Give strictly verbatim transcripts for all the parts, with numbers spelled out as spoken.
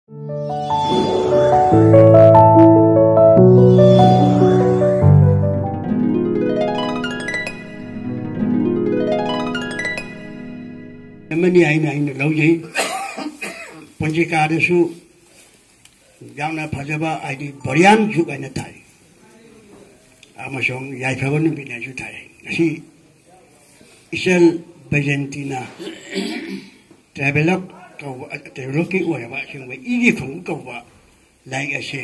ꯑꯃꯅꯤ ꯍꯥꯏꯅ ꯑꯩꯅ ꯂꯧꯖꯩ꯫ ꯄꯟꯖꯤꯀꯥꯗꯁꯨ ꯌꯥꯝꯅ ꯐꯖꯕ, ꯍꯥꯏꯗꯤ ꯕꯣꯔꯤꯌꯥꯟ ꯖꯨꯛ ꯍꯥꯏꯅ ꯊꯥꯏ, ꯑꯃꯁꯨꯡ ꯌꯥꯏꯐꯕ ꯅꯨꯃꯤꯠ ꯍꯥꯏꯅꯁꯨ ꯊꯥꯏ꯫ ꯉꯁꯤ ꯏꯆꯜ ꯕꯩꯖꯟꯇꯤꯅ ꯇ꯭ꯔꯥꯏꯕꯦꯂꯞ ꯀꯧꯕ, ꯇ꯭ꯔꯥꯏꯕꯦꯂꯞꯀꯤ ꯑꯣꯏꯔꯕ ꯑꯁꯦꯡꯕ ꯏꯒꯤ ꯈꯣꯡꯎꯞ ꯀꯧꯕ ꯂꯥꯏꯔꯤꯛ ꯑꯁꯦ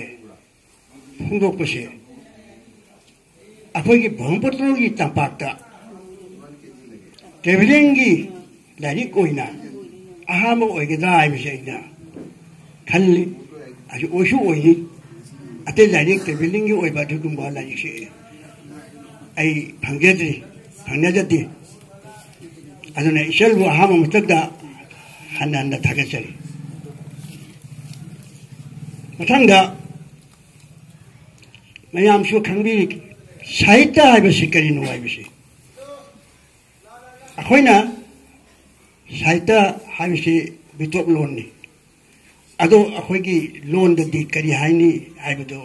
ꯐꯣꯡꯗꯣꯛꯄꯁꯦ ꯑꯩꯈꯣꯏꯒꯤ ꯕ꯭ꯔꯍꯃꯄꯨꯇ꯭ꯔꯒꯤ ꯇꯝꯄꯥꯛꯇ ꯇ꯭ꯔꯦꯚꯦꯂꯤꯡꯒꯤ ꯂꯥꯏꯔꯤꯛ ꯑꯣꯏꯅ ꯑꯍꯥꯟꯕ ꯑꯣꯏꯒꯗ꯭ꯔꯥ ꯍꯥꯏꯕꯁꯦ ꯑꯩꯅ ꯈꯜꯂꯤ꯫ ꯑꯗꯨ ꯑꯣꯏꯁꯨ ꯑꯣꯏꯅꯤ꯫ ꯑꯇꯩ ꯂꯥꯏꯔꯤꯛ ꯇ꯭ꯔꯦꯚꯦꯂꯤꯡꯒꯤ ꯑꯣꯏꯕ ꯑꯗꯨꯒꯨꯝꯕ ꯂꯥꯏꯔꯤꯛꯁꯦ ꯑꯩ ꯐꯪꯖꯗ꯭ꯔꯤ, ꯐꯪꯅꯖꯗꯦ꯫ ꯑꯗꯨꯅ ꯏꯆꯜꯕꯨ ꯑꯍꯥꯟꯕ ꯃꯛꯇꯗ ꯍꯟꯅ ꯍꯟꯅ ꯊꯥꯒꯠꯆꯔꯤ꯫ ꯃꯊꯪꯗ ꯃꯌꯥꯝꯁꯨ ꯈꯪꯕꯤꯔꯤ, ꯁꯥꯍꯤꯇ꯭ꯌ ꯍꯥꯏꯕꯁꯤ ꯀꯔꯤꯅꯣ ꯍꯥꯏꯕꯁꯤ꯫ ꯑꯩꯈꯣꯏꯅ ꯁꯥꯍꯤꯇ꯭ꯌ ꯍꯥꯏꯕꯁꯤ ꯃꯤꯇꯣꯞ ꯂꯣꯟꯅꯤ꯫ ꯑꯗꯣ ꯑꯩꯈꯣꯏꯒꯤ ꯂꯣꯟꯗꯗꯤ ꯀꯔꯤ ꯍꯥꯏꯅꯤ ꯍꯥꯏꯕꯗꯣ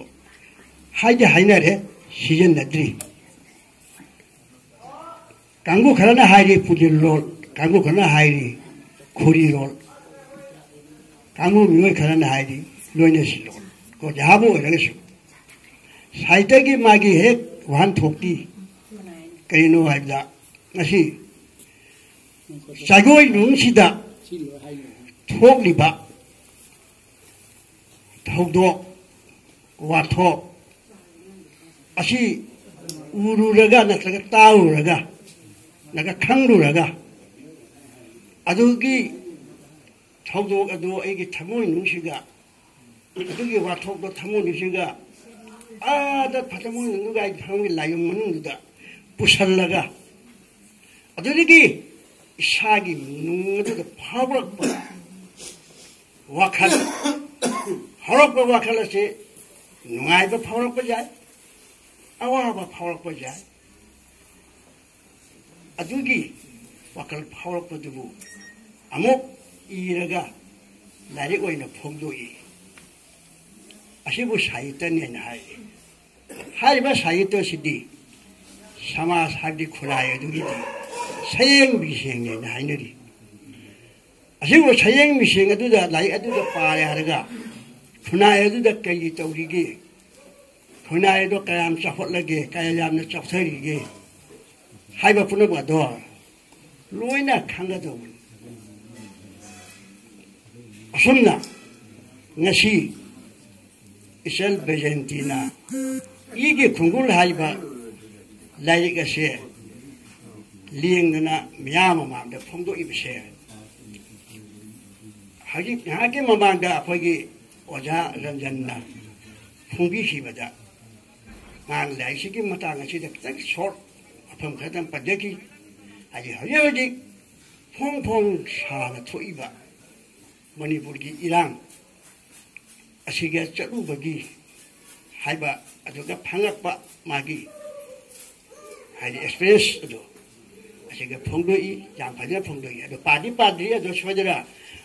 ꯍꯥꯏꯗꯤ ꯍꯥꯏꯅꯔꯦ, ꯁꯤꯖꯤꯟꯅꯗ꯭ꯔꯤ꯫ ꯀꯥꯡꯕꯨ ꯈꯔꯅ ꯍꯥꯏꯔꯤ ꯄꯨꯖꯤꯜꯂꯣꯜ, ꯀꯥꯡꯕꯨ ꯈꯔꯅ ꯍꯥꯏꯔꯤ ꯈꯣꯔꯤꯔꯣꯜ, ꯀꯥꯡꯕꯨ ꯃꯤꯑꯣꯏ ꯈꯔꯅ ꯍꯥꯏꯔꯤ ꯂꯣꯏꯅꯁꯤꯜꯂꯣꯜ꯫ ꯀꯣ, ꯖꯍꯥꯕꯨ ꯑꯣꯏꯔꯒꯁꯨ ꯁꯥꯍꯤꯇ꯭ꯌꯒꯤ ꯃꯥꯒꯤ ꯍꯦꯛ ꯋꯥꯍꯟꯊꯣꯛꯇꯤ ꯀꯔꯤꯅꯣ ꯍꯥꯏꯕꯗ, ꯉꯁꯤ ꯖꯒꯣꯏ ꯅꯨꯡꯁꯤꯗ ꯊꯣꯛꯂꯤꯕ ꯊꯧꯗꯣꯛ ꯋꯥꯊꯣꯛ ꯑꯁꯤ ꯎꯔꯨꯔꯒ ꯅꯠꯇ꯭ꯔꯒ ꯇꯥꯔꯨꯔꯒ ꯅꯠꯇ꯭ꯔꯒ ꯈꯪꯂꯨꯔꯒ, ꯑꯗꯨꯒꯤ ꯊꯧꯗꯣꯛ ꯑꯗꯨ ꯑꯩꯒꯤ ꯊꯃꯣꯏ ꯅꯨꯡꯁꯤꯒ, ꯑꯗꯨꯒꯤ ꯋꯥꯊꯣꯛꯇꯣ ꯊꯃꯣꯏ ꯅꯨꯡꯁꯤꯒ ꯑꯥꯗ ꯊꯃꯣꯏ ꯅꯨꯡꯁꯤꯒ ꯑꯩ ꯊꯃꯣꯏꯒꯤ ꯂꯥꯏꯕꯨꯡ ꯃꯅꯨꯡꯗꯨꯗ ꯄꯨꯁꯜꯂꯒ, ꯑꯗꯨꯗꯒꯤ ꯏꯁꯥꯒꯤ ꯅꯨꯡ ꯑꯗꯨꯗ ꯐꯥꯎꯔꯛꯄ ꯋꯥꯈꯜ, ꯐꯥꯎꯔꯛꯄ ꯋꯥꯈꯜ ꯑꯁꯤ ꯅꯨꯡꯉꯥꯏꯕ ꯐꯥꯎꯔꯛꯄ ꯌꯥꯏ, ꯑꯋꯥꯕ ꯐꯥꯎꯔꯛꯄ ꯌꯥꯏ꯫ ꯑꯗꯨꯒꯤ ꯋꯥꯈꯜ ꯐꯥꯎꯔꯛꯄꯗꯨꯕꯨ ꯑꯃꯨꯛ ꯏꯔꯒ ꯂꯥꯏꯔꯤꯛ ꯑꯣꯏꯅ ꯐꯣꯡꯗꯣꯛꯏ꯫ ꯑꯁꯤꯕꯨ ꯁꯥꯍꯤꯇ꯭ꯌꯅꯦꯅ ꯍꯥꯏꯔꯤ꯫ ꯍꯥꯏꯔꯤꯕ ꯁꯥꯍꯤꯇ꯭ꯌꯁꯤꯗꯤ ꯁꯃꯥꯖ ꯍꯥꯏꯕꯗꯤ ꯈꯨꯟꯅꯥꯏ ꯑꯗꯨꯒꯤꯗꯤ ꯁꯌꯦꯡ ꯃꯤꯁꯦꯡꯅꯦꯅ ꯍꯥꯏꯅꯔꯤ꯫ ꯑꯁꯤꯒꯨꯝꯕ ꯁꯌꯦꯡ ꯃꯤꯁꯦꯡ ꯑꯗꯨꯗ, ꯂꯥꯏꯔꯤꯛ ꯑꯗꯨꯗ ꯄꯥꯔꯦ ꯍꯥꯏꯔꯒ ꯈꯨꯟꯅꯥꯏ ꯑꯗꯨꯗ ꯀꯔꯤ ꯇꯧꯔꯤꯒꯦ, ꯈꯨꯟꯅꯥꯏ ꯑꯗꯣ ꯀꯌꯥꯝ ꯆꯥꯎꯈꯠꯂꯒꯦ, ꯀꯌꯥ ꯌꯥꯝꯅ ꯆꯥꯎꯊꯔꯤꯒꯦ ꯍꯥꯏꯕ ꯄꯨꯝꯅꯃꯛ ꯑꯗꯣ ꯂꯣꯏꯅ ꯈꯪꯒꯗꯧꯕꯅꯤ꯫ ꯑꯁꯨꯝꯅ ꯉꯁꯤ ꯏꯆꯜ ꯕꯩꯖꯟꯇꯤꯅ ꯏꯒꯤ ꯈꯣꯡꯒꯨꯜ ꯍꯥꯏꯕ ꯂꯥꯏꯔꯤꯛ ꯑꯁꯦ ꯂꯦꯡꯗꯅ ꯃꯤꯌꯥꯝ ꯃꯃꯥꯡꯗ ꯐꯣꯡꯗꯣꯛꯏꯕꯁꯦ, ꯍꯧꯖꯤꯛ ꯉꯥꯏꯍꯥꯛꯀꯤ ꯃꯃꯥꯡꯗ ꯑꯩꯈꯣꯏꯒꯤ ꯑꯣꯖꯥ ꯔꯟꯖꯟꯅ ꯐꯣꯡꯕꯤꯈꯤꯕꯗ, ꯃꯥꯅ ꯂꯥꯏꯔꯤꯛꯁꯤꯒꯤ ꯃꯇꯥꯡ ꯑꯁꯤꯗ ꯈꯤꯇꯪ ꯁꯣꯔꯠ ꯋꯥꯐꯝ ꯈꯔꯇꯪ ꯄꯟꯖꯈꯤ꯫ ꯍꯥꯏꯗꯤ, ꯍꯧꯖꯤꯛ ꯍꯧꯖꯤꯛ ꯐꯣꯡ ꯐꯣꯡ ꯁꯥꯅ ꯊꯣꯛꯏꯕ ꯃꯅꯤꯄꯨꯔꯒꯤ ꯏꯔꯥꯡ ꯑꯁꯤꯒ ꯆꯠꯂꯨꯕꯒꯤ ꯍꯥꯏꯕ, ꯑꯗꯨꯒ ꯐꯪꯉꯛꯄ ꯃꯥꯒꯤ, ꯍꯥꯏꯗꯤ, ꯑꯦꯛꯁꯄꯤꯔꯤꯌꯦꯟꯁ ꯑꯗꯣ ꯑꯁꯤꯒ ꯐꯣꯡꯗꯣꯛꯏ, ꯌꯥꯝ ꯐꯖꯅ ꯐꯣꯡꯗꯣꯛꯏ꯫ ꯑꯗꯣ ꯄꯥꯗꯤ ꯄꯥꯗ꯭ꯔꯤ, ꯑꯗꯣ ꯁꯣꯏꯗꯅ,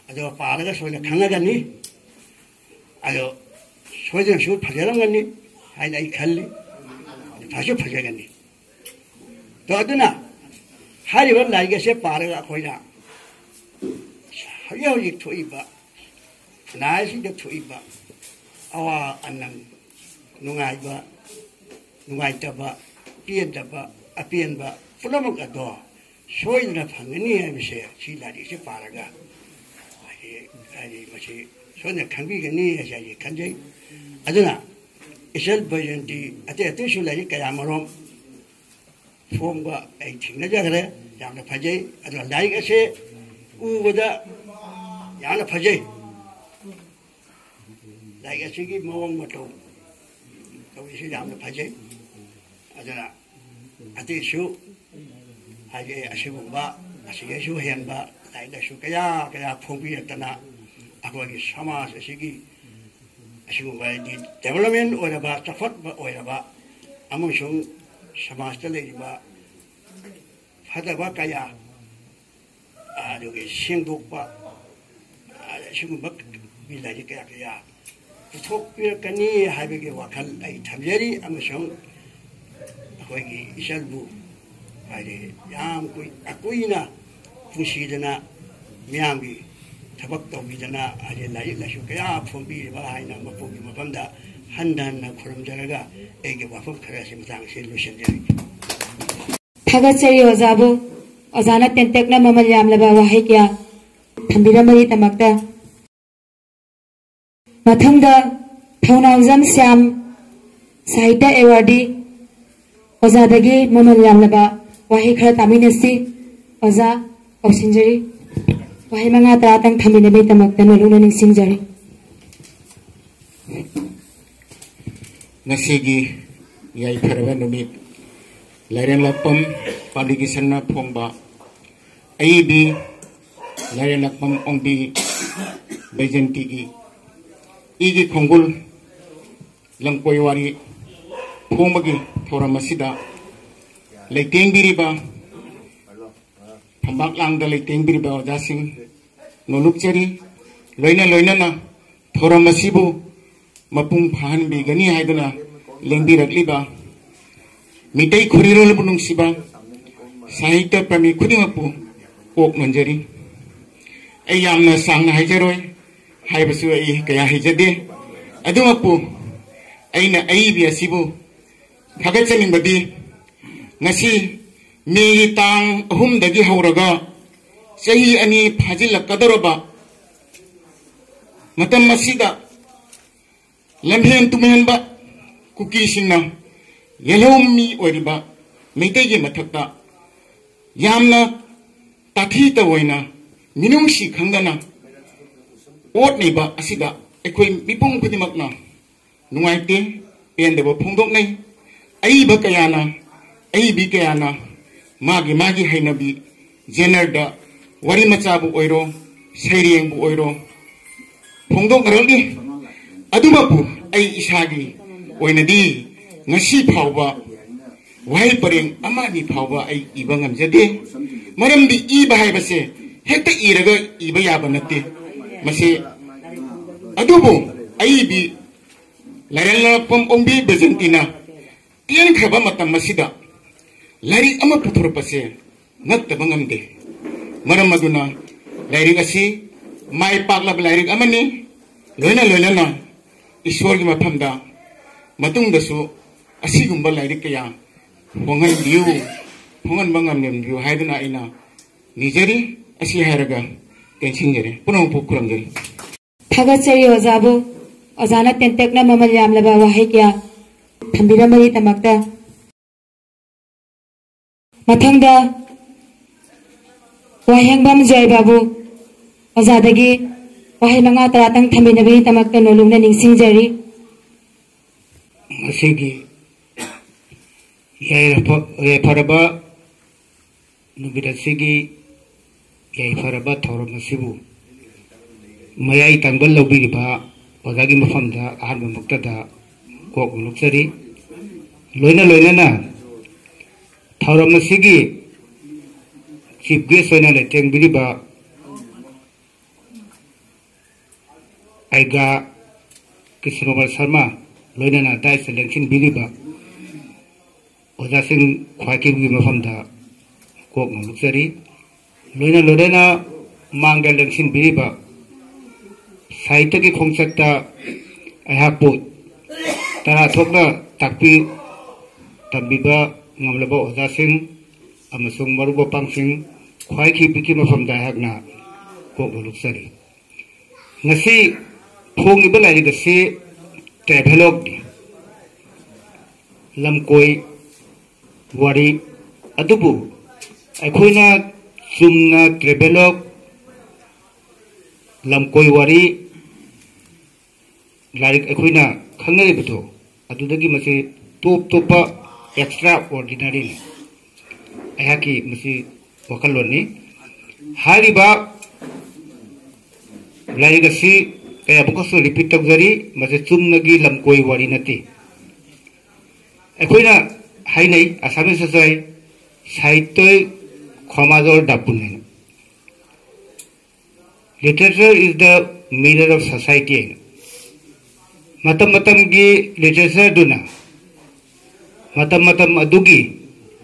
ꯑꯗꯣ ꯄꯥꯔꯒ ꯁꯣꯏꯗꯅ ꯈꯪꯉꯒꯅꯤ꯫ ꯑꯗꯣ ꯁꯣꯏꯗꯅꯁꯨ ꯐꯖꯔꯝꯒꯅꯤ ꯍꯥꯏꯅ ꯑꯩ ꯈꯜꯂꯤ꯫ ꯐꯁꯨ ꯐꯖꯒꯅꯤ꯫ ꯑꯗꯣ ꯑꯗꯨꯅ ꯍꯥꯏꯔꯤꯕ ꯂꯥꯏꯔꯤꯛ ꯑꯁꯦ ꯄꯥꯔꯒ ꯑꯩꯈꯣꯏꯅ ꯍꯧꯖꯤꯛ ꯍꯧꯖꯤꯛ ꯊꯣꯛꯏꯕ ꯈꯨꯟꯅꯥꯏꯁꯤꯗ ꯊꯣꯛꯏꯕ ꯑꯋꯥ ꯑꯅꯪ, ꯅꯨꯡꯉꯥꯏꯕ, ꯅꯨꯡꯉꯥꯏꯇꯕ, ꯄꯦꯟꯗꯕ, ꯑꯄꯦꯟꯕ ꯄꯨꯝꯅꯃꯛ ꯑꯗꯣ ꯁꯣꯏꯗꯅ ꯐꯪꯒꯅꯤ ꯍꯥꯏꯕꯁꯦ ꯁꯤ ꯂꯥꯏꯔꯤꯛꯁꯦ ꯄꯥꯔꯒ ꯍꯥꯏꯗꯤ, ꯍꯥꯏꯗꯤ ꯃꯁꯤ ꯁꯣꯏꯗꯅ ꯈꯪꯕꯤꯒꯅꯤ ꯍꯥꯏꯁꯦ ꯑꯩ ꯈꯟꯖꯩ꯫ ꯑꯗꯨꯅ ꯏꯆꯜ ꯕꯩꯖꯟꯇꯤ ꯑꯇꯩ ꯑꯇꯩꯁꯨ ꯂꯥꯏꯔꯤꯛ ꯀꯌꯥ ꯃꯔꯨꯝ ꯐꯣꯡꯕ ꯑꯩ ꯊꯦꯡꯅꯖꯈ꯭ꯔꯦ꯫ ꯌꯥꯝꯅ ꯐꯖꯩ꯫ ꯑꯗꯨꯅ ꯂꯥꯏꯔꯤꯛ ꯑꯁꯦ ꯎꯕꯗ ꯌꯥꯝꯅ ꯐꯖꯩ꯫ ꯂꯥꯏꯔꯤꯛ ꯑꯁꯤꯒꯤ ꯃꯑꯣꯡ ꯃꯇꯧ ꯇꯧꯔꯤꯁꯤ ꯌꯥꯝꯅ ꯐꯖꯩ꯫ ꯑꯗꯨꯅ ꯑꯇꯩꯁꯨ ꯍꯥꯏꯗꯤ ꯑꯁꯤꯒꯨꯝꯕ ꯑꯁꯤꯗꯩꯁꯨ ꯍꯦꯟꯕ ꯂꯥꯏꯔꯤꯛ ꯂꯥꯏꯁꯨ ꯀꯌꯥ ꯀꯌꯥ ꯐꯣꯡꯕꯤꯔꯛꯇꯅ ꯑꯩꯈꯣꯏꯒꯤ ꯁꯃꯥꯖ ꯑꯁꯤꯒꯤ ꯑꯁꯤꯒꯨꯝꯕ ꯍꯥꯏꯗꯤ ꯗꯦꯕꯂꯞꯃꯦꯟ ꯑꯣꯏꯔꯕ, ꯆꯥꯎꯈꯠꯄ ꯑꯣꯏꯔꯕ ꯑꯃꯁꯨꯡ ꯁꯃꯥꯖꯇ ꯂꯩꯔꯤꯕ ꯐꯠꯇꯕ ꯀꯌꯥ ꯑꯗꯨꯒꯤ ꯁꯦꯡꯗꯣꯛꯄ, ꯁꯤꯒꯨꯝꯕꯒꯤ ꯂꯥꯏꯔꯤꯛ ꯀꯌꯥ ꯀꯌꯥ ꯄꯨꯊꯣꯛꯄꯤꯔꯛꯀꯅꯤ ꯍꯥꯏꯕꯒꯤ ꯋꯥꯈꯜ ꯑꯩ ꯊꯝꯖꯔꯤ꯫ ꯑꯃꯁꯨꯡ ꯑꯩꯈꯣꯏꯒꯤ ꯏꯆꯜꯕꯨ ꯍꯥꯏꯗꯤ ꯌꯥꯝ ꯀꯨꯏ-, ꯑꯀꯨꯏꯅ ꯄꯨꯟꯁꯤꯗꯅ ꯃꯤꯌꯥꯝꯒꯤ ꯊꯕꯛ ꯇꯧꯕꯤꯗꯅ ꯍꯥꯏꯗꯤ ꯂꯥꯏꯔꯤꯛ ꯂꯥꯏꯁꯨ ꯀꯌꯥ ꯐꯣꯡꯕꯤꯔꯤꯕ ꯍꯥꯏꯅ ꯃꯄꯨꯒꯤ ꯃꯐꯝꯗ ꯍꯟꯅ ꯍꯟꯅ ꯈꯨꯔꯨꯝꯖꯔꯒ ꯑꯩꯒꯤ ꯋꯥꯐꯝ ꯈꯔ ꯑꯁꯤ ꯃꯇꯥꯡ ꯑꯁꯤ ꯂꯣꯏꯁꯤꯟꯖꯔꯒꯦ꯫ ꯊꯥꯒꯠꯆꯔꯤ ꯑꯣꯖꯥꯕꯨ꯫ ꯑꯣꯖꯥꯅ ꯇꯦꯟꯇꯛꯅ ꯃꯃꯜ ꯌꯥꯝꯂꯕ ꯋꯥꯍꯩ ꯀꯌꯥ ꯊꯝꯕꯤꯔꯝꯕꯒꯤꯗꯃꯛꯇ꯫ ꯃꯊꯪꯗ ꯊꯧꯅꯥꯎꯖꯝ ꯁ꯭ꯌꯥꯝ ꯁꯥꯍꯤꯇ꯭ꯌ ꯑꯦꯋꯥꯔꯗꯤ ꯑꯣꯖꯥꯗꯒꯤ ꯃꯃꯜ ꯌꯥꯝꯂꯕ ꯋꯥꯍꯩ ꯈꯔ ꯇꯥꯃꯤꯟꯅꯁꯤ꯫ ꯑꯣꯖꯥ ꯀꯧꯁꯤꯟꯖꯔꯤ꯫ ꯋꯥꯍꯩ ꯃꯉꯥ ꯇꯔꯥꯇꯪ ꯊꯝꯕꯤꯅꯕꯒꯤꯗꯃꯛꯇ ꯅꯣꯂꯨꯛꯅ ꯅꯤꯡꯁꯤꯡꯖꯔꯤ꯫ ꯉꯁꯤꯒꯤ ꯌꯥꯏꯐꯔꯕ ꯅꯨꯃꯤꯠ, ꯂꯥꯏꯔꯦꯝꯂꯛꯄꯝ ꯄꯕ꯭ꯂꯤꯀꯦꯁꯟꯅ ꯐꯣꯡꯕ ꯑꯏꯕꯤ ꯂꯥꯏꯔꯦꯝꯂꯛꯄꯝ ꯑꯣꯡꯕꯤ ꯕꯩꯖꯟꯇꯤꯒꯤ ꯏꯒꯤ ꯈꯣꯡꯒꯨꯜ ꯂꯝꯀꯣꯏ ꯋꯥꯔꯤ ꯐꯣꯡꯕꯒꯤ ꯊꯧꯔꯝ ꯑꯁꯤꯗ ꯂꯩꯇꯦꯡꯕꯤꯔꯤꯕ, ꯐꯝꯕꯥꯛ ꯂꯥꯡꯗ ꯂꯩꯇꯦꯡꯕꯤꯔꯤꯕ ꯑꯣꯖꯥꯁꯤꯡ ꯅꯣꯂꯨꯛꯆꯔꯤ꯫ ꯂꯣꯏꯅ ꯂꯣꯏꯅꯅ ꯊꯧꯔꯝ ꯑꯁꯤꯕꯨ ꯃꯄꯨꯡ ꯐꯥꯍꯟꯕꯤꯒꯅꯤ ꯍꯥꯏꯗꯨꯅ ꯂꯦꯡꯕꯤꯔꯛꯂꯤꯕ ꯃꯤꯇꯩ ꯈꯨꯔꯤꯔꯣꯜꯕꯨ ꯅꯨꯡꯁꯤꯕ ꯁꯥꯍꯤꯇ꯭ꯌ ꯄ꯭ꯔꯃꯤ ꯈꯨꯗꯤꯡꯃꯛꯄꯨ ꯀꯣꯛ ꯅꯣꯟꯖꯔꯤ꯫ ꯑꯩ ꯌꯥꯝꯅ ꯁꯥꯡꯅ ꯍꯥꯏꯖꯔꯣꯏ, ꯍꯥꯏꯕꯁꯨ ꯑꯩ ꯀꯌꯥ ꯍꯩꯖꯗꯦ꯫ ꯑꯗꯨꯃꯛꯄꯨ ꯑꯩꯅ ꯑꯏꯕꯤ ꯑꯁꯤꯕꯨ ꯊꯥꯒꯠꯆꯅꯤꯡꯕꯗꯤ ꯉꯁꯤ ꯃꯦꯒꯤ ꯇꯥꯡ ꯑꯍꯨꯝꯗꯒꯤ ꯍꯧꯔꯒ ꯆꯍꯤ ꯑꯅꯤ ꯐꯥꯖꯤꯜꯂꯛꯀꯗꯧꯔꯕ ꯃꯇꯝ ꯑꯁꯤꯗ ꯂꯝꯍꯦꯟ ꯇꯨꯝꯍꯦꯟꯕ ꯀꯨꯀꯤꯁꯤꯡꯅ ꯌꯦꯜꯍꯧꯃꯤ ꯑꯣꯏꯔꯤꯕ ꯃꯩꯇꯩꯒꯤ ꯃꯊꯛꯇ ꯌꯥꯝꯅ ꯇꯥꯊꯤ ꯇꯑꯣꯏꯅ ꯃꯤꯅꯨꯡꯁꯤ ꯈꯪꯗꯅ ꯑꯣꯠꯂꯤꯕ ꯑꯁꯤꯗ ꯑꯩꯈꯣꯏ ꯃꯤꯄꯨꯝ ꯈꯨꯗꯤꯡꯃꯛꯅ ꯅꯨꯡꯉꯥꯏꯇꯦ, ꯄꯦꯟꯗꯕ ꯐꯣꯡꯗꯣꯛꯅꯩ꯫ ꯑꯏꯕ ꯀꯌꯥꯅ, ꯑꯏꯕꯤ ꯀꯌꯥꯅ ꯃꯥꯒꯤ ꯃꯥꯒꯤ ꯍꯩꯅꯕꯤ ꯖꯦꯅꯔꯗ ꯋꯥꯔꯤ ꯃꯆꯥꯕꯨ ꯑꯣꯏꯔꯣ, ꯁꯩꯔꯦꯡꯕꯨ ꯑꯣꯏꯔꯣ ꯐꯣꯡꯗꯣꯛꯅꯔꯛꯂꯤ꯫ ꯑꯗꯨꯃꯛꯄꯨ ꯑꯩ ꯏꯁꯥꯒꯤ ꯑꯣꯏꯅꯗꯤ ꯉꯁꯤ ꯐꯥꯎꯕ ꯋꯥꯍꯩ ꯄꯔꯦꯡ ꯑꯃ ꯑꯅꯤ ꯐꯥꯎꯕ ꯑꯩ ꯏꯕ ꯉꯝꯖꯗꯦ꯫ ꯃꯔꯝꯗꯤ ꯏꯕ ꯍꯥꯏꯕꯁꯦ ꯍꯦꯛꯇ ꯏꯔꯒ ꯏꯕ ꯌꯥꯕ ꯅꯠꯇꯦ꯫ ꯃꯁꯤ꯫ ꯑꯗꯨꯕꯨ ꯑꯏꯕꯤ ꯂꯥꯏꯔꯦꯟꯂꯥꯛꯄꯝ ꯑꯣꯡꯕꯤ ꯕꯦꯖꯟꯇꯤꯅ ꯇꯦꯟꯈ꯭ꯔꯕ ꯃꯇꯝ ꯑꯁꯤꯗ ꯂꯥꯏꯔꯤꯛ ꯑꯃ ꯄꯨꯊꯣꯔꯛꯄꯁꯦ ꯉꯛꯇꯕ ꯉꯝꯗꯦ꯫ ꯃꯔꯝ ꯑꯗꯨꯅ ꯂꯥꯏꯔꯤꯛ ꯑꯁꯤ ꯃꯥꯏ ꯄꯥꯛꯂꯕ ꯂꯥꯏꯔꯤꯛ ꯑꯃꯅꯤ꯫ ꯂꯣꯏꯅ ꯂꯣꯏꯅꯅ ꯏꯁꯣꯔꯒꯤ ꯃꯐꯝꯗ ꯃꯇꯨꯡꯗꯁꯨ ꯑꯁꯤꯒꯨꯝꯕ ꯂꯥꯏꯔꯤꯛ ꯀꯌꯥ ꯐꯣꯡꯍꯟꯕꯤꯌꯨ, ꯐꯣꯡꯍꯟꯕ ꯉꯝꯍꯟꯕꯤꯌꯨ ꯍꯥꯏꯗꯨꯅ ꯑꯩꯅ ꯅꯤꯖꯔꯤ꯫ ꯑꯁꯤ ꯍꯥꯏꯔꯒ ꯇꯦꯟꯁꯤꯟꯖꯔꯤ꯫ ꯄꯨꯝꯅꯃꯛꯄꯨ ꯈꯨꯔꯨꯝꯖꯔꯤ꯫ ꯊꯥꯒꯠꯆꯔꯤ ꯑꯣꯖꯥꯕꯨ꯫ ꯑꯣꯖꯥꯅ ꯇꯦꯟꯇꯛꯅ ꯃꯃꯜ ꯌꯥꯝꯂꯕ ꯋꯥꯍꯩ ꯀꯌꯥ ꯊꯝꯕꯤꯔꯝꯕꯒꯤꯗꯃꯛꯇ꯫ ꯃꯊꯪꯗ ꯋꯥꯍꯦꯡꯕꯝ ꯖꯣꯏ ꯕꯥꯕꯨ ꯑꯣꯖꯥꯗꯒꯤ ꯋꯥꯍꯩ ꯃꯉꯥ ꯇꯔꯥꯇꯪ ꯊꯝꯕꯤꯅꯕꯒꯤꯗꯃꯛꯇ ꯅꯣꯂꯨꯛꯅ ꯅꯤꯡꯁꯤꯡꯖꯔꯤ꯫ ꯉꯁꯤꯒꯤ ꯌꯥꯏꯐ-, ꯌꯥꯏꯐꯔꯕ ꯅꯨꯃꯤꯠ ꯑꯁꯤꯒꯤ ꯌꯥꯏꯐꯔꯕ ꯊꯧꯔꯝ ꯑꯁꯤꯕꯨ ꯃꯌꯥꯏ ꯇꯪꯕ ꯂꯧꯕꯤꯔꯤꯕ ꯑꯣꯖꯥꯒꯤ ꯃꯐꯝꯗ ꯑꯍꯥꯟꯕꯃꯛꯇꯗ ꯀꯣꯛ ꯅꯣꯂꯨꯛꯆꯔꯤ꯫ ꯂꯣꯏꯅ ꯂꯣꯏꯅꯅ ꯊꯧꯔꯝ ꯑꯁꯤꯒꯤ chief guest ꯑꯣꯏꯅ ꯂꯩꯇꯦꯡꯕꯤꯔꯤꯕ ꯑꯩꯒꯥ ꯀ꯭ꯔꯤꯁꯅꯃꯣꯍꯟ ꯁꯔꯃ, ꯂꯣꯏꯅꯅ ꯗꯥꯏꯁꯇ ꯂꯦꯡꯁꯤꯟꯕꯤꯔꯤꯕ ꯑꯣꯖꯥꯁꯤꯡ ꯈ꯭ꯋꯥꯏꯈꯤꯕꯒꯤ ꯃꯐꯝꯗ ꯀꯣꯛ ꯅꯣꯂꯨꯛꯆꯔꯤ꯫ ꯂꯣꯏꯅ ꯂꯣꯏꯅꯅ ꯃꯥꯡꯗ ꯂꯦꯡꯁꯤꯟꯕꯤꯔꯤꯕ ꯁꯥꯍꯤꯇ꯭ꯌꯒꯤ ꯈꯣꯡꯆꯠꯇ ꯑꯩꯍꯥꯛꯄꯨ ꯇꯔꯥ ꯊꯣꯛꯅ ꯇꯥꯛꯄꯤ ꯇꯝꯕꯤꯕ ꯉꯝꯂꯕ ꯑꯣꯖꯥꯁꯤꯡ ꯑꯃꯁꯨꯡ ꯃꯔꯨꯞ ꯃꯄꯥꯡꯁꯤꯡ ꯈ꯭ꯋꯥꯏꯈꯤꯕꯒꯤ ꯃꯐꯝꯗ ꯑꯩꯍꯥꯛꯅ ꯀꯣꯛ ꯅꯣꯂꯨꯛꯆꯔꯤ꯫ ꯉꯁꯤ ꯐꯣꯡꯂꯤꯕ ꯂꯥꯏꯔꯤꯛ ꯑꯁꯤ travelogue ꯅꯤ, ꯂꯝꯀꯣꯏ ꯋꯥꯔꯤ꯫ ꯑꯗꯨꯕꯨ ꯑꯩꯈꯣꯏꯅ ꯆꯨꯝꯅ travelogue, ꯂꯝꯀꯣꯏ ꯋꯥꯔꯤ ꯂꯥꯏꯔꯤꯛ ꯑꯩꯈꯣꯏꯅ ꯈꯪꯅꯔꯤꯕꯗꯣ, ꯑꯗꯨꯗꯒꯤ ꯃꯁꯤ ꯇꯣꯞ ꯇꯣꯞꯄ extraordinary ꯅꯤ꯫ ꯑꯩꯍꯥꯛꯀꯤ ꯃꯁꯤ ꯋꯥꯈꯜꯂꯣꯟꯅꯤ꯫ ꯍꯥꯏꯔꯤꯕ ꯂꯥꯏꯔꯤꯛ ꯑꯁꯤ ꯀꯌꯥꯃꯨꯛꯀꯁꯨ repeat ꯇꯧꯖꯔꯤ, ꯃꯁꯤ ꯆꯨꯝꯅꯒꯤ ꯂꯝꯀꯣꯏ ꯋꯥꯔꯤ ꯅꯠꯇꯦ꯫ ꯑꯩꯈꯣꯏꯅ ꯍꯥꯏꯅꯩ, Assamese ꯇꯁꯨ ꯍꯥꯏ, "ꯁꯥꯍꯤꯇ꯭ꯌ ꯈꯣꯃꯥꯖꯣꯔ ꯗꯥꯄꯨꯟ" ꯍꯥꯏꯅ꯫ Literature is the mirror of society. ꯃꯇꯝ ꯃꯇꯝꯒꯤ ꯂꯤꯇꯔꯦꯆꯔꯗꯨꯅ ꯃꯇꯝ ꯃꯇꯝ ꯑꯗꯨꯒꯤ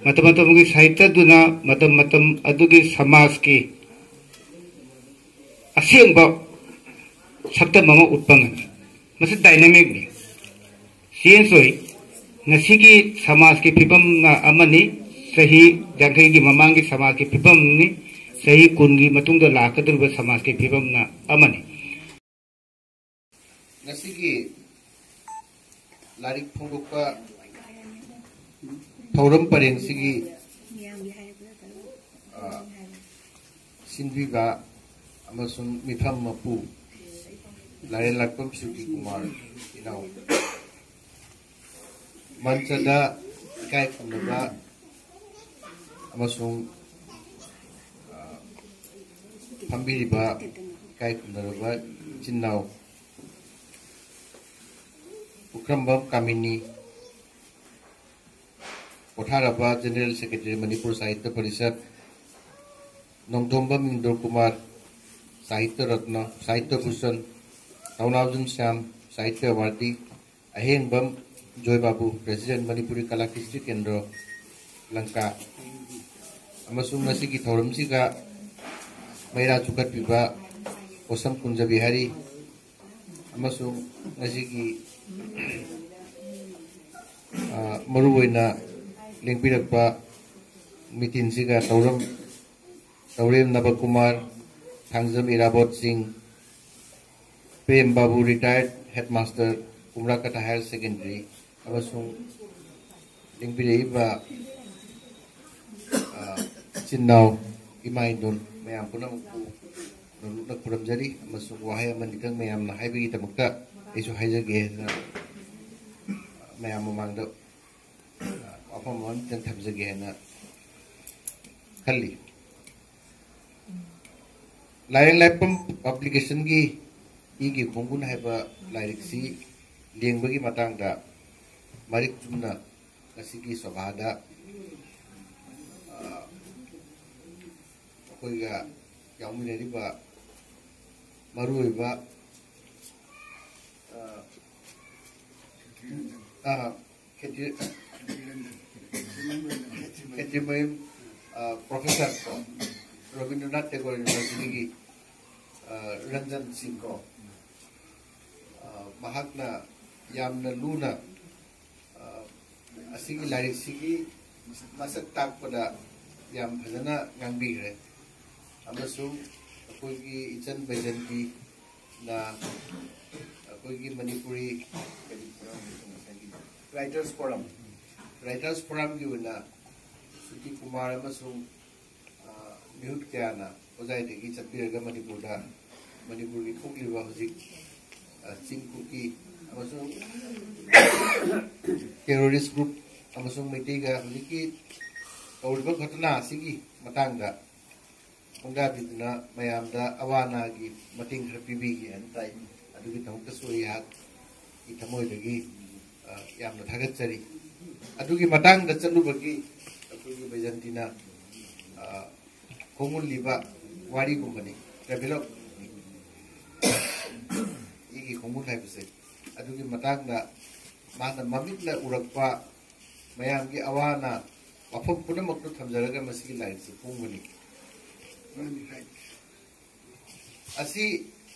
ꯃꯇꯝ ꯃꯇꯝꯒꯤ ꯁꯥꯍꯤꯇ꯭ꯌꯗꯨꯅ ꯃꯇꯝ ꯃꯇꯝ ꯑꯗꯨꯒꯤ ꯁꯃꯥꯖꯀꯤ ꯑꯁꯦꯡꯕ ꯁꯛꯇꯝ ꯑꯃ ꯎꯠꯄ ꯉꯝꯃꯤ꯫ ꯃꯁꯤ ꯗꯥꯏꯅꯥꯃꯤꯛꯅꯤ꯫ ꯆꯦꯟꯖ ꯑꯣꯏ꯫ ꯉꯁꯤꯒꯤ ꯁꯃꯥꯖꯀꯤ ꯐꯤꯕꯝꯅ ꯑꯃꯅꯤ, ꯆꯍꯤ ꯌꯥꯡꯈꯩꯒꯤ ꯃꯃꯥꯡꯒꯤ ꯁꯃꯥꯖꯀꯤ ꯐꯤꯕꯝꯅꯤ, ꯆꯍꯤ ꯀꯨꯟꯒꯤ ꯃꯇꯨꯡꯗ ꯂꯥꯛꯀꯗꯧꯔꯤꯕ ꯁꯃꯥꯖꯀꯤ ꯐꯤꯕꯝꯅ ꯑꯃꯅꯤ꯫ ꯉꯁꯤꯒꯤ ꯂꯥꯏꯔꯤꯛ ꯐꯣꯡꯗꯣꯛꯄ ꯊꯧꯔꯝ ꯄꯔꯦꯡꯁꯤꯒꯤ ꯁꯤꯟꯕꯤꯕ ꯑꯃꯁꯨꯡ ꯃꯤꯐꯝ ꯃꯄꯨ ꯂꯥꯏꯔꯦꯟ ꯂꯥꯛꯄꯝ ꯁꯨꯔꯖꯤ ꯀꯨꯃꯥꯔ ꯏꯅꯥꯎ ꯃꯟꯆꯗ ꯏꯀꯥꯏ ꯈꯨꯝꯅꯕ ꯑꯃꯁꯨꯡ ꯐꯝꯕꯤꯔꯤꯕ ꯏꯀꯥꯏ ꯈꯨꯝꯅꯔꯕ ꯏꯆꯤꯟ ꯏꯅꯥꯎ ꯄꯨꯈ꯭ꯔꯝꯕꯝ ꯀꯥꯃꯤꯅꯤ, ꯄꯣꯊꯥꯔꯕ ꯖꯦꯅꯔꯦꯜ ꯁꯦꯀ꯭ꯔꯦꯇꯔꯤ ꯃꯅꯤꯄꯨꯔ ꯁꯥꯍꯤꯇ꯭ꯌ ꯄꯔꯤꯁꯠ, ꯅꯣꯡꯊꯣꯝꯕꯝ ꯏꯟꯗ꯭ꯔ ꯀꯨꯃꯥꯔ ꯁꯥꯍꯤꯇ꯭ꯌ ꯔꯠꯅ, ꯁꯥꯍꯤꯇ꯭ꯌ ꯚꯨꯁꯟ, ꯇꯧꯅꯥꯎꯖꯝ ꯁ꯭ꯌꯥꯝ ꯁꯥꯍꯤꯇ꯭ꯌ ꯑꯦꯋꯥꯔꯗꯤ, ꯑꯍꯦꯡꯕꯝ ꯖꯣꯏ ꯕꯥꯕꯨ, ꯄ꯭ꯔꯦꯁꯤꯗꯦꯟ ꯃꯅꯤꯄꯨꯔꯤ ꯀꯂꯥ ꯀ꯭ꯔꯤꯁꯇꯤ ꯀꯦꯟꯗ꯭ꯔ, ꯂꯪꯀꯥ, ꯑꯃꯁꯨꯡ ꯉꯁꯤꯒꯤ ꯊꯧꯔꯝꯁꯤꯒ ꯃꯩꯔꯥ ꯆꯨꯈꯠꯄꯤꯕ ꯄꯣꯁꯝ ꯀꯨꯟꯖ ꯕꯤꯍꯥꯔꯤ, ꯑꯃꯁꯨꯡ ꯉꯁꯤꯒꯤ ꯃꯔꯨꯑꯣꯏꯅ ꯂꯦꯡꯕꯤꯔꯛꯄ ꯃꯤꯇꯤꯟꯁꯤꯒ ꯇꯧꯔꯝ ꯇꯧꯔꯦꯝ ꯅꯕꯀꯨꯃꯥꯔ, ꯊꯥꯡꯖꯝ ꯏꯔꯥꯕꯣꯠ ꯁꯤꯡ, ꯄ꯭ꯔꯦꯝ ꯕꯥꯕꯨ, ꯔꯤꯇꯥꯌꯔꯠ ꯍꯦꯗꯃꯥꯁꯇꯔ, ꯀꯨꯝꯔꯥꯀꯇꯥ ꯍꯥꯌꯔ ꯁꯦꯀꯦꯟꯗꯔꯤ, ꯑꯃꯁꯨꯡ ꯂꯦꯡꯕꯤꯔꯛꯏꯕ ꯏꯆꯤꯟ ꯏꯅꯥꯎ ꯏꯃꯥ ꯏꯟꯗꯣꯜ ꯃꯌꯥꯝ ꯄꯨꯝꯅꯃꯛꯄꯨ ꯅꯣꯂꯨꯛꯅ ꯈꯨꯔꯨꯝꯖꯔꯤ꯫ ꯑꯃꯁꯨꯡ ꯋꯥꯍꯩ ꯑꯃꯅꯤꯇꯪ ꯃꯌꯥꯝꯅ ꯍꯥꯏꯕꯒꯤꯗꯃꯛꯇ ꯑꯩꯁꯨ ꯍꯥꯏꯖꯒꯦ ꯍꯥꯏꯅ ꯃꯌꯥꯝ ꯃꯃꯥꯡꯗ ꯋꯥꯐꯝ ꯑꯃꯇꯪ ꯊꯝꯖꯒꯦ ꯍꯥꯏꯅ ꯈꯜꯂꯤ꯫ ꯂꯥꯏꯔꯦꯟ ꯂꯥꯏꯄꯝ ꯄꯕ꯭ꯂꯤꯀꯦꯁꯟꯒꯤ ꯏꯒꯤ ꯈꯣꯡꯒꯨꯟ ꯍꯥꯏꯕ ꯂꯥꯏꯔꯤꯛꯁꯤ ꯂꯦꯡꯕꯒꯤ ꯃꯇꯥꯡꯗ ꯃꯔꯤꯛ ꯆꯨꯝꯅ ꯉꯁꯤꯒꯤ ꯁꯚꯥꯗ ꯑꯩꯈꯣꯏꯒ ꯌꯥꯎꯃꯤꯟꯅꯔꯤꯕ ꯃꯔꯨꯑꯣꯏꯕ ꯑ, ꯑ, ꯈꯦꯇ꯭ꯔꯤ-, ꯈꯦꯇ꯭ꯔꯤꯃꯌꯨꯝ, ꯑ, ꯄ꯭ꯔꯣꯐꯦꯁꯔ ꯀꯣ, ꯔꯕꯤꯟꯗ꯭ꯔꯅꯥꯊ ꯇꯦꯒꯣꯔ ꯌꯨꯅꯤꯚꯔꯁꯤꯇꯤꯒꯤ, ꯑ, ꯔꯟꯖꯟ ꯁꯤꯡ ꯀꯣ, ꯑ, ꯃꯍꯥꯛꯅ ꯌꯥꯝꯅ ꯂꯨꯅ, ꯑ, ꯑꯁꯤꯒꯤ ꯂꯥꯏꯔꯤꯛꯁꯤꯒꯤ ꯃꯁꯛ ꯇꯥꯛꯄꯗ ꯌꯥꯝ ꯐꯖꯅ ꯉꯥꯡꯕꯤꯈ꯭ꯔꯦ꯫ ꯑꯃꯁꯨꯡ ꯑꯩꯈꯣꯏꯒꯤ ꯏꯆꯟ ꯕꯩꯖꯟꯇꯤꯅ ꯑꯩꯈꯣꯏꯒꯤ ꯃꯅꯤꯄꯨꯔꯤ ꯀꯔꯤ ꯐꯣꯔꯝ ꯉꯁꯥꯏꯒꯤ ꯔꯥꯏꯇꯔꯁ ꯐꯣꯔꯝ, ꯔꯥꯏꯇꯔꯁ ꯐꯣꯔꯝꯒꯤ ꯑꯣꯏꯅ ꯁꯨꯇꯤ ꯀꯨꯃꯥꯔ ꯑꯃꯁꯨꯡ, ꯑ, ꯃꯤꯍꯨꯠ ꯀꯌꯥꯅ ꯍꯣꯖꯥꯏꯗꯒꯤ ꯆꯠꯄꯤꯔꯒ ꯃꯅꯤꯄꯨꯔꯗ, ꯃꯅꯤꯄꯨꯔꯒꯤ ꯊꯣꯛꯂꯤꯕ ꯍꯧꯖꯤꯛ, ꯑ, ꯆꯤꯡ ꯀꯨꯀꯤ ꯑꯃꯁꯨꯡ ꯇꯦꯔꯣꯔꯤꯁ ꯒ꯭ꯔꯨꯞ ꯑꯃꯁꯨꯡ ꯃꯩꯇꯩꯒ ꯍꯧꯖꯤꯛꯀꯤ ꯇꯧꯔꯤꯕ ꯘꯇꯅꯥ ꯑꯁꯤꯒꯤ ꯃꯇꯥꯡꯗ ꯈꯣꯡꯗꯥꯕꯤꯗꯨꯅ ꯃꯌꯥꯝꯗ ꯑꯋꯥ ꯑꯅꯥꯒꯤ ꯃꯇꯦꯡ ꯈꯔ ꯄꯤꯕꯤꯒꯦ ꯍꯥꯏꯅ ꯇꯥꯏ꯫ ꯑꯗꯨꯒꯤꯗꯃꯛꯇꯁꯨ ꯑꯩꯍꯥꯛꯀꯤ ꯊꯃꯣꯏꯗꯒꯤ, ꯑ, ꯌꯥꯝꯅ ꯊꯥꯒꯠꯆꯔꯤ꯫ ꯑꯗꯨꯒꯤ ꯃꯇꯥꯡꯗ ꯆꯠꯂꯨꯕꯒꯤ ꯑꯩꯈꯣꯏꯒꯤ ꯕꯩꯖꯟꯇꯤꯅ, ꯑ, ꯈꯣꯡꯒꯨꯜ ꯂꯤꯕ ꯋꯥꯔꯤꯒꯨꯝꯕꯅꯤ, ꯇ꯭ꯔꯦꯚꯦꯂꯣꯛ ꯏꯒꯤ ꯈꯣꯡꯒꯨꯜ ꯍꯥꯏꯕꯁꯦ꯫ ꯑꯗꯨꯒꯤ ꯃꯇꯥꯡꯗ ꯃꯥꯅ ꯃꯃꯤꯠꯅ ꯎꯔꯛꯄ ꯃꯌꯥꯝꯒꯤ ꯑꯋꯥ ꯑꯅꯥ ꯋꯥꯐꯝ ꯄꯨꯝꯅꯃꯛꯇꯨ ꯊꯝꯖꯔꯒ ꯃꯁꯤꯒꯤ ꯂꯥꯏꯔꯤꯛꯁꯤ ꯐꯣꯡꯕꯅꯤ꯫ ꯑꯁꯤ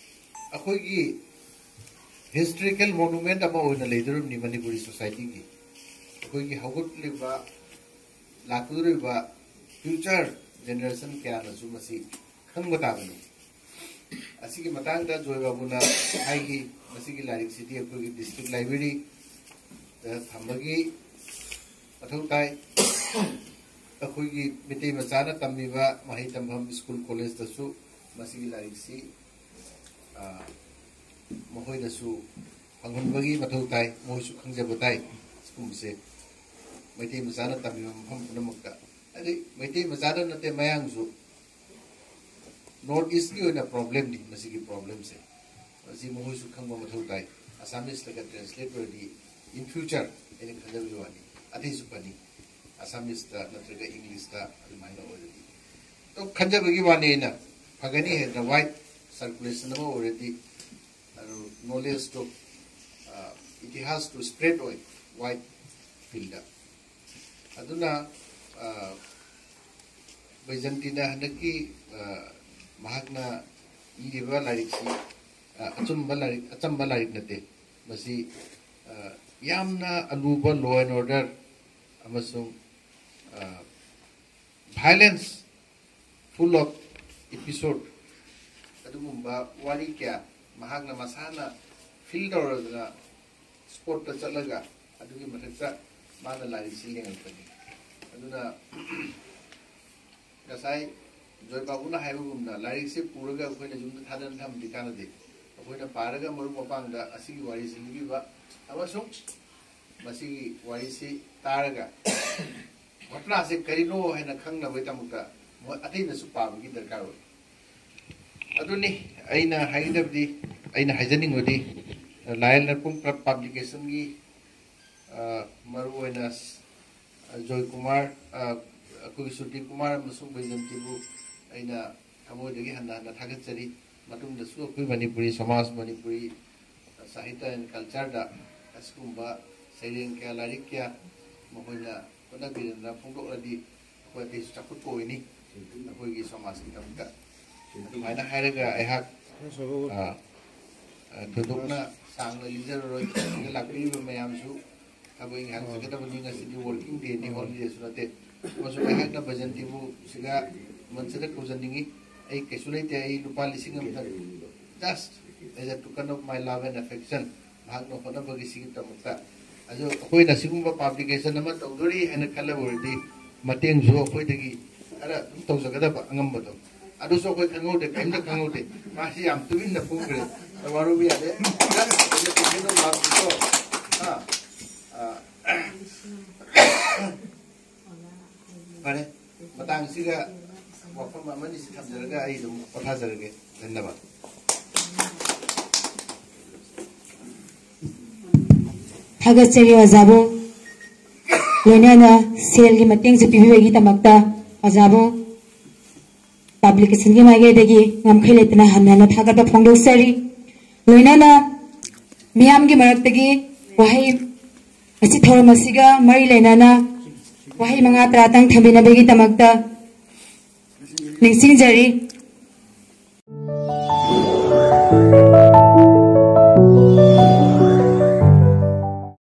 ꯑꯩꯈꯣꯏꯒꯤ ꯍꯤꯁꯇꯣꯔꯤꯀꯦꯜ ꯃꯣꯅꯨꯃꯦꯟꯠ ꯑꯃ ꯑꯣꯏꯅ ꯂꯩꯗꯧꯔꯤꯕꯅꯤ ꯃꯅꯤꯄꯨꯔꯤ ꯁꯣꯁꯥꯏꯇꯤꯒꯤ꯫ ꯑꯩꯈꯣꯏꯒꯤ ꯍꯧꯒꯠꯂꯤꯕ, ꯂꯥꯛꯀꯗꯧꯔꯤꯕ ꯐ꯭ꯌꯨꯆꯔ ꯖꯦꯅꯦꯔꯦꯁꯟ ꯀꯌꯥꯅꯁꯨ ꯃꯁꯤ ꯈꯪꯕ ꯇꯥꯕꯅꯤ꯫ ꯑꯁꯤꯒꯤ ꯃꯇꯥꯡꯗ ꯖꯣꯏ ꯕꯥꯕꯨꯅ ꯍꯥꯏꯈꯤ, ꯃꯁꯤꯒꯤ ꯂꯥꯏꯔꯤꯛꯁꯤꯗꯤ ꯑꯩꯈꯣꯏꯒꯤ ꯗꯤꯁꯇ꯭ꯔꯤꯛ ꯂꯥꯏꯕ꯭ꯔꯦꯔꯤꯗ ꯊꯝꯕꯒꯤ ꯃꯊꯧ ꯇꯥꯏ꯫ ꯑꯩꯈꯣꯏꯒꯤ ꯃꯤꯇꯩ ꯃꯆꯥꯅ ꯇꯝꯃꯤꯕ ꯃꯍꯩ ꯇꯝꯐꯝ ꯁ꯭ꯀꯨꯜ ꯀꯣꯂꯦꯖꯇꯁꯨ ꯃꯁꯤꯒꯤ ꯂꯥꯏꯔꯤꯛꯁꯤ, ꯑ, ꯃꯈꯣꯏꯅꯁꯨ ꯐꯪꯍꯟꯕꯒꯤ ꯃꯊꯧ ꯇꯥꯏ, ꯃꯈꯣꯏꯁꯨ ꯈꯪꯖꯕ ꯇꯥꯏ꯫ ꯁꯤꯒꯨꯝꯕꯁꯦ ꯃꯩꯇꯩ ꯃꯆꯥꯅ ꯇꯝꯃꯤꯕ ꯃꯐꯝ ꯄꯨꯝꯅꯃꯛꯇ, ꯑꯗꯩ ꯃꯩꯇꯩ ꯃꯆꯥꯗ ꯅꯠꯇꯦ, ꯃꯌꯥꯡꯁꯨ꯫ ꯅꯣꯔꯠ ꯏꯁꯀꯤ ꯑꯣꯏꯅ ꯄ꯭ꯔꯣꯕ꯭ꯂꯦꯝꯅꯤ ꯃꯁꯤꯒꯤ ꯄ꯭ꯔꯣꯕ꯭ꯂꯦꯝꯁꯦ꯫ ꯃꯁꯤ ꯃꯈꯣꯏꯁꯨ ꯈꯪꯕ ꯃꯊꯧ ꯇꯥꯏ꯫ ꯑꯁꯥꯃꯤꯁꯇꯒ ꯇ꯭ꯔꯥꯟꯁꯂꯦꯠ ꯑꯣꯏꯔꯗꯤ in future ꯑꯩꯅ ꯈꯟꯖꯕꯒꯤ ꯋꯥꯅꯤ, ꯑꯇꯩꯁꯨ ꯐꯅꯤ꯫ ꯑꯁꯥꯃꯤꯁꯇ ꯅꯠꯇ꯭ꯔꯒ ꯏꯪꯂꯤꯁꯇ ꯑꯗꯨꯃꯥꯏꯅ ꯑꯣꯏꯔꯗꯤ꯫ ꯑꯗꯣ ꯈꯟꯖꯕꯒꯤ ꯋꯥꯅꯤ ꯑꯩꯅ ꯐꯒꯅꯤ ꯍꯥꯏꯗꯅ꯫ ꯋꯥꯏꯠ circulation ꯑꯃ ꯑꯣꯏꯔꯗꯤ, ꯑꯗꯨ knowledge ꯇꯣ, ꯑ, ꯏꯇꯤꯍꯥꯁꯇꯨ spread ꯑꯣꯏ wide field ꯗ꯫ ꯑꯗꯨꯅ, ꯑ, ꯕꯩꯖꯟꯇꯤꯅ ꯍꯟꯗꯛꯀꯤ, ꯑ, ꯃꯍꯥꯛꯅ ꯏꯔꯤꯕ ꯂꯥꯏꯔꯤꯛꯁꯤ, ꯑ, ꯑꯆꯨꯝꯕ ꯂꯥꯏꯔꯤꯛ, ꯑꯆꯝꯕ ꯂꯥꯏꯔꯤꯛ ꯅꯠꯇꯦ꯫ ꯃꯁꯤ, ꯑ, ꯌꯥꯝꯅ ꯑꯂꯨꯕ law and order ꯑꯃꯁꯨꯡ, ꯑ, violence full of episode ꯑꯗꯨꯒꯨꯝꯕ ꯋꯥꯔꯤ ꯀꯌꯥ ꯃꯍꯥꯛꯅ ꯃꯁꯥꯅ feel ꯇꯧꯔꯗꯅ spot ꯇ ꯆꯠꯂꯒ ꯑꯗꯨꯒꯤ ꯃꯊꯛꯇ ꯃꯥꯅ ꯂꯥꯏꯔꯤꯛꯁꯤ ꯂꯦꯡꯉꯛꯄꯅꯤ꯫ ꯑꯗꯨꯅ ꯉꯁꯥꯏ ꯖꯣꯏ ꯕꯥꯕꯨꯅ ꯍꯥꯏꯕꯒꯨꯝꯅ ꯂꯥꯏꯔꯤꯛꯁꯤ ꯄꯨꯔꯒ ꯑꯩꯈꯣꯏꯅ ꯌꯨꯝꯗ ꯊꯥꯗꯅ ꯊꯝꯕꯗꯤ ꯀꯥꯟꯅꯗꯦ꯫ ꯑꯩꯈꯣꯏꯅ ꯄꯥꯔꯒ ꯃꯔꯨꯞ ꯃꯄꯥꯡꯗ ꯑꯁꯤꯒꯤ ꯋꯥꯔꯤꯁꯤ ꯂꯤꯕꯤꯕ ꯑꯃꯁꯨꯡ ꯃꯁꯤꯒꯤ ꯋꯥꯔꯤꯁꯤ ꯇꯥꯔꯒ ꯘꯇꯅꯥꯁꯦ ꯀꯔꯤꯅꯣ ꯍꯥꯏꯅ ꯈꯪꯅꯕꯒꯤꯗꯃꯛꯇ ꯃꯣꯏ ꯑꯇꯩꯅꯁꯨ ꯄꯥꯕꯒꯤ ꯗꯔꯀꯥꯔ ꯑꯣꯏ꯫ ꯑꯗꯨꯅꯤ ꯑꯩꯅ ꯍꯥꯏꯒꯗꯕꯗꯤ, ꯑꯩꯅ ꯍꯥꯏꯖꯅꯤꯡꯕꯗꯤ, ꯂꯥꯏꯔꯦꯜ ꯂꯩꯄꯨꯡ ꯀ꯭ꯂꯕ ꯄꯕ꯭ꯂꯤꯀꯦꯁꯟꯒꯤ, ꯑ, ꯃꯔꯨꯑꯣꯏꯅ, ꯑ, ꯖꯣꯏ ꯀꯨꯃꯥꯔ, ꯑ, ꯑꯩꯈꯣꯏꯒꯤ ꯁꯨꯔꯖꯤꯠ ꯀꯨꯃꯥꯔ ꯑꯃꯁꯨꯡ ꯕꯩꯖꯟꯇꯤꯕꯨ ꯑꯩꯅ ꯊꯃꯣꯏꯗꯒꯤ ꯍꯟꯅ ꯍꯟꯅ ꯊꯥꯒꯠꯆꯔꯤ꯫ ꯃꯇꯨꯡꯗꯁꯨ ꯑꯩꯈꯣꯏ ꯃꯅꯤꯄꯨꯔꯤ ꯁꯃꯥꯖ, ꯃꯅꯤꯄꯨꯔꯤ ꯁꯥꯍꯤꯇ꯭ꯌ and ꯀꯜꯆꯔꯗ ꯑꯁꯤꯒꯨꯝꯕ ꯁꯩꯔꯦꯡ ꯀꯌꯥ, ꯂꯥꯏꯔꯤꯛ ꯀꯌꯥ ꯃꯈꯣꯏꯅ ꯍꯣꯠꯅꯕꯤꯗꯅ ꯐꯣꯡꯗꯣꯛꯂꯗꯤ ꯑꯩꯈꯣꯏ ꯑꯇꯩꯁꯨ ꯆꯥꯎꯈꯠꯄ ꯑꯣꯏꯅꯤ ꯑꯩꯈꯣꯏꯒꯤ ꯁꯃꯥꯖꯀꯤꯗꯃꯛꯇ꯫ ꯑꯗꯨꯃꯥꯏꯅ ꯍꯥꯏꯔꯒ ꯑꯩꯍꯥꯛ, ꯑ, ꯑ, ꯊꯣꯏꯗꯣꯛꯅ ꯁꯥꯡꯅ ꯂꯤꯖꯔꯔꯣꯏ꯫ ꯁꯤꯗ ꯂꯥꯛꯄꯤꯔꯤꯕ ꯃꯌꯥꯝꯁꯨ ꯊꯕꯛ ꯏꯪꯈꯥꯡ ꯆꯠꯀꯗꯕꯅꯤ꯫ ꯉꯁꯤꯗꯤ working day ꯅꯤ, holiday ꯁꯨ ꯅꯠꯇꯦ꯫ ꯑꯃꯁꯨꯡ ꯑꯩꯍꯥꯛꯅ ꯕꯩꯖꯟꯇꯤꯕꯨ ꯁꯤꯗ ꯃꯟꯁꯤꯗ ꯀꯧꯖꯅꯤꯡꯉꯤ꯫ ꯑꯩ ꯀꯩꯁꯨ ꯂꯩꯇꯦ꯫ ꯑꯩ ꯂꯨꯄꯥ ꯂꯤꯁꯤꯡ ꯑꯃꯇꯪ, just as a token of my love and affection, ꯃꯍꯥꯛꯅ ꯍꯣꯠꯅꯕꯒꯤꯁꯤꯒꯤꯗꯃꯛꯇ꯫ ꯑꯗꯨ ꯑꯩꯈꯣꯏꯅ ꯁꯤꯒꯨꯝꯕ ꯄꯕ꯭ꯂꯤꯀꯦꯁꯟ ꯑꯃ ꯇꯧꯗꯣꯔꯤ ꯍꯥꯏꯅ ꯈꯜꯂꯕ ꯑꯣꯏꯔꯗꯤ ꯃꯇꯦꯡꯁꯨ ꯑꯩꯈꯣꯏꯗꯒꯤ ꯈꯔ ꯑꯗꯨꯝ ꯇꯧꯖꯒꯗꯕ ꯑꯉꯝꯕꯗꯣ꯫ ꯑꯗꯨꯁꯨ ꯑꯩꯈꯣꯏ ꯈꯪꯍꯧꯗꯦ, ꯀꯔꯤꯝꯇ ꯈꯪꯍꯧꯗꯦ꯫ ꯃꯥꯁꯤ ꯌꯥꯝ ꯇꯨꯃꯤꯟꯅ ꯐꯣꯡꯈ꯭ꯔꯦ꯫ ꯋꯥꯔꯧꯕ ꯌꯥꯗꯦ꯫ Just as a token of love ꯀꯣ꯫ ꯑꯥ, ꯑꯥ꯫ ꯐꯔꯦ, ꯃꯇꯥꯡꯁꯤꯒ ꯋꯥꯐꯝ ꯑꯃꯅꯤꯁꯤ ꯊꯝꯖꯔꯒ ꯑꯩ ꯑꯗꯨꯝ ꯄꯣꯊꯥꯖꯔꯒꯦ꯫ ꯙꯟꯌꯕꯥꯗ꯫ ꯊꯥꯒꯠꯆꯔꯤ ꯑꯣꯖꯥꯕꯨ꯫ ꯂꯣꯏꯅꯅ ꯁꯦꯜꯒꯤ ꯃꯇꯦꯡꯁꯨ ꯄꯤꯕꯤꯕꯒꯤꯗꯃꯛꯇ ꯑꯣꯖꯥꯕꯨ꯫ ꯄꯕ꯭ꯂꯤꯀꯦꯁꯟꯒꯤ ꯃꯥꯏꯀꯩꯗꯒꯤ ꯉꯝꯈꯩ ꯂꯩꯇꯅ ꯍꯟꯅ ꯍꯟꯅ ꯊꯥꯒꯠꯄ ꯐꯣꯡꯗꯣꯛꯆꯔꯤ꯫ ꯂꯣꯏꯅꯅ ꯃꯤꯌꯥꯝꯒꯤ ꯃꯔꯛꯇꯒꯤ ꯋꯥꯍꯩ, ꯉꯁꯤ ꯊꯧꯔꯝ ꯑꯁꯤꯒ ꯃꯔꯤ ꯂꯩꯅꯅ ꯋꯥꯍꯩ ꯃꯉꯥ ꯇꯔꯥꯇꯪ ꯊꯝꯕꯤꯅꯕꯒꯤꯗꯃꯛꯇ ꯅꯤꯡꯁꯤꯡꯖꯔꯤ꯫